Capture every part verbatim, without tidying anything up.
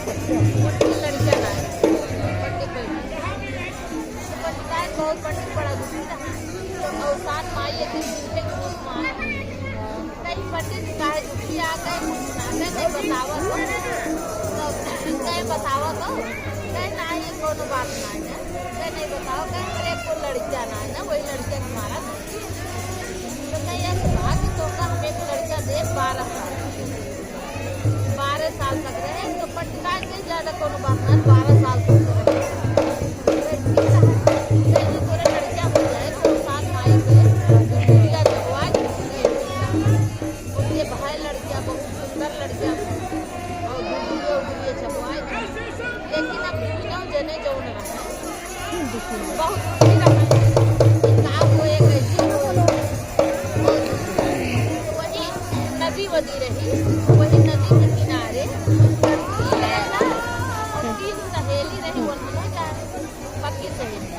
पंडित लड़किया ना है, पंडित बैठे। तो पंडिताइन बहुत पंडित बड़ा दुखी रहा। तो अवसान माई एक दिन पूछे कि "माँ, कहीं पंडित काहे दुखी आ गए, कुछ ना गए, नहीं बतावा तो।" तो कहे, "बतावा तो।" कहे, "ना, ये कोनो बात ना है।" कहे, "नहीं बतावा।" कहे, "अरे, एक लड़किया ना है ना, वही लड़किया तुम्हारा दुखी है।" तो कहे, "ऐसे बात है, तो हम एक लड़किया दे बारह साल।" बारह साल तक रहे, तो पंडिताइन के ज्यादा कोनो बात ना, बारह साल तक रहे। फिर भी कहा, "नहीं, तोरे लड़किया हो जाए, तो साथ माई के बिटिया जगवा के उनके भाई लड़किया, बहुत सुंदर लड़किया, और दीदी के उंगलिये छपवाए।" लेकिन अब दुनिया जने जौन रहे, बहुत खुशी रहा कि का होए, कैसे होए। वही नदी वदी रही, वही नदी के किनारे लड़की रहे और तीन सहेली रही, वो दोनों जाने पक्की सहेली।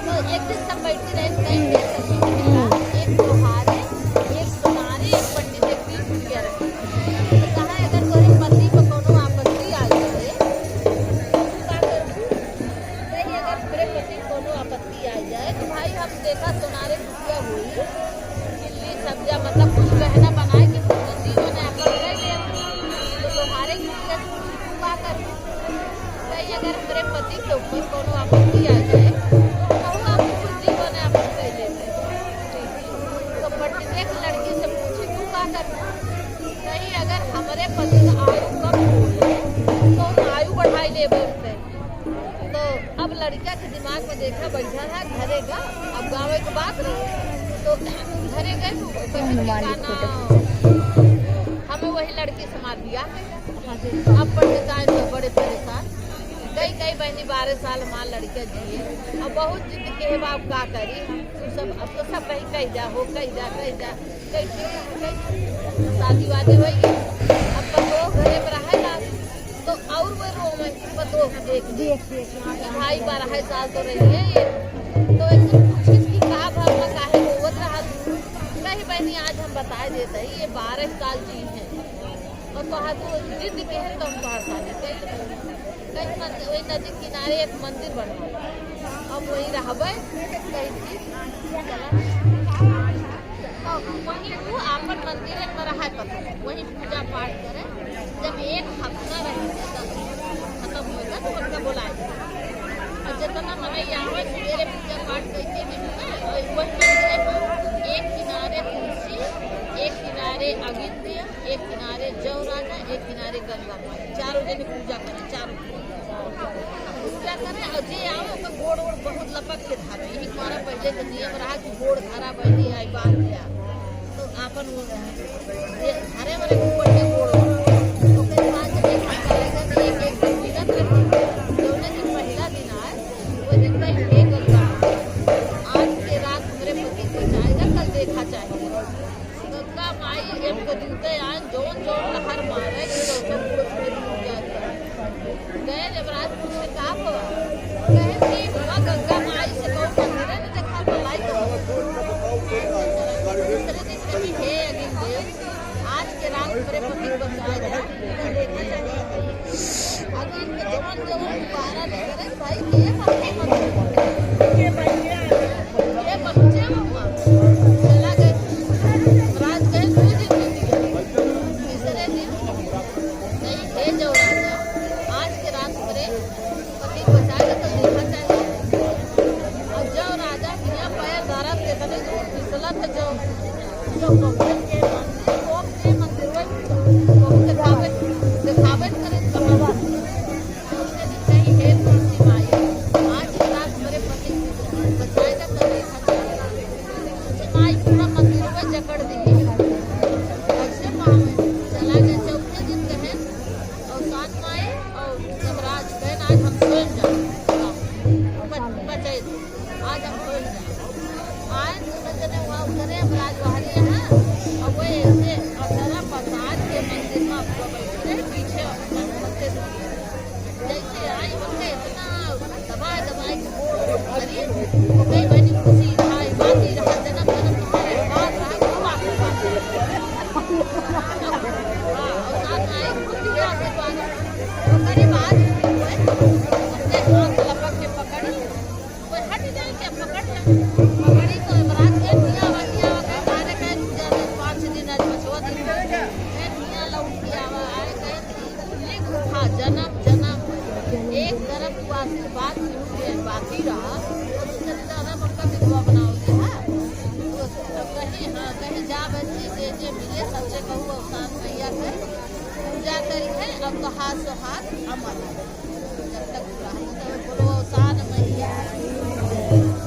तो एक दिन सब बैठी रहे, कई दिन सब बैठी रहे, एक तोहारे, एक सोनारे, एक पंडित, एक बीस रुपया रहे। तो कहा, "अगर तोरे पति को कोनो आपत्ति आ जाए, तो तू का करबू?" कही, "अगर हमरे पति को कोनो आपत्ति आ जाए, तो भाई, हम देखा सोनारे कुटिया होई, किल्ली, सब्जा, मतलब कुछ गहना बनाए के पूछी, जीवन यापन कर ले, तो तोहारे कुटिया पूछी, तू का करबू?" कही, "अगर हमरे पति के ऊपर कोनो आपत्ति आ जाए, तो हम आपको जीवन यापन कर लेते।" तो पंडित एक लड़की से पूछी, "तू का करबू?" कही, "अगर हमरे पति का आयु कम होए, तो हम आयु बढ़ाई लेबे उनके।" तो अब लड़का के दिमाग में देखा बैठा है, घरे गा, अब गावे के बात रही, तो घरे गए तो कहे कि "का ना, हमें वही लड़की से हमार बियाह कइला।" अब पंडिताइन तो बड़े परेशान, कई कई बहनी बारह साल हमार लड़का जिए, अब बहुत जिद के है, अब का करी हम, तू सब, अब तो सब कही, "कही जा हो, कही जा, कही जा।" कैसे, कैसे शादी वादी होई, अब पतोह घरे में रहे लागी, तो और वो रोवे कि पतोह देख देख। देख, देख, हाँ, कि भाई बारह साल तो रही है ये, तो एक दिन पूछिस कि "का भा, काहे रोवत रहा तू?" कही, "बहनी, आज हम बताए देत हई, ये बारह साल जी हैं और तोहार तो जिद के है, तो हम तोहार शादी कर लेते हैं।" कहीं मंदिर, वही नदी किनारे एक मंदिर बनवा, अब वही रहबे, कहीं थी, चला। अब वही वो आपन मंदिर में रहा, पता नहीं, वही पूजा पाठ करे। जब एक हफ्ता रही, खत्म होएगा तो उनका बुलाए। और जितना मनई आवे, सवेरे पूजा पाठ करके निकले, और वही मंदिर में एक किनारे तुलसी, एक किनारे अगिन दिया, एक किनारे जौ राजा, एक किनारे गंगा माई, चारों जने पूजा करे, चारों पूजा करे। और जे आवे, ओकर गोड़ वोड़ बहुत लपक के धावे। यही हमारा पहले के नियम रहा कि गोड़ धरा पहले आई, बाद में आ। तो आपन वो, ये धरे वाले के ऊपर के गोड़ वोड़। ओकर बाद जब एक हफ्ता लगे, तो एक एक दिन मिलत रहे। जौने दिन पहला दिन आए, वो दिन कहीं, "हे गंगा, आज के रात हमरे पति को जाएगा, कल देखा जाएगा।" गंगा माई एक दूते आन, जौन जौन लहर मारे, कि ओकर पूरा पूरा डूब जात बा। गए जब राजपूत से का हुआ? कहे कि हुआ गंगा माई से बहुत मंदिर है, न देखा भलाई तो। दूसरे दिन कही, "हे अग्नि देव, आज के रात हमरे पति को बचाए जा, तो देखा जाए।" अग्नि के जवन जवन दोबारा नहीं करे, भाई, ये बात नहीं मालूम। ये बच्चे हुआ। चला गए। रात गए, दो दिन बीत गए। तीसरे दिन, "नहीं, हे जौ राजा, आज के रात हमरे पति बचाए तो देखा चाहे।" और जौ राजा हियाँ पैर धरत, कितने दूर फिसलत जौ, जौ बबुल के मंदिर, वो अपने मंदिर में बहुत दिखावे, दिखावे करे। कहीं हे तुलसी माई, आज के रात हमरे पति को बचाए जा, तो देखा चाहे। तुलसी माई पूरा मंदिर में जकड़ दी। ऐसे पावे, चला गया। चौथे दिन कहे, "अवसान माई और यमराज कहे, आज हम सोए जाए, बच-, बचाए दो, आज हम सोए जाए।" आए दोनों जने वहाँ उतरे, यमराज बाहरी हैं, और वो ऐसे अचरा पसार के मंदिर में बैठे, पीछे मंदिर जैसे आई, उनके इतना दबाए दबाए के गोड़ वोड़ धरी, वो कही, "बहनी, खुशी रहा, बाती रहा, जन्म जन्म तुम्हारे बात रहा, खूब आशीर्वाद दे।" हाँ, और साथ आई, खुद भी आशीर्वाद। जन्म जन्म एक तरफ तू आशीर्वाद मिलू के बाकी रहा, तो तू जब जन्म हमका विधवा बनाओगे, हाँ? तो कहीं, हाँ, कहीं जा बच्ची जे जे मिले, सबसे कहू अवसान मैया के पूजा करी है, अब तो हाथ सो हाथ अमर है। जब तक तू रहा, तो बोलो अवसान मैया।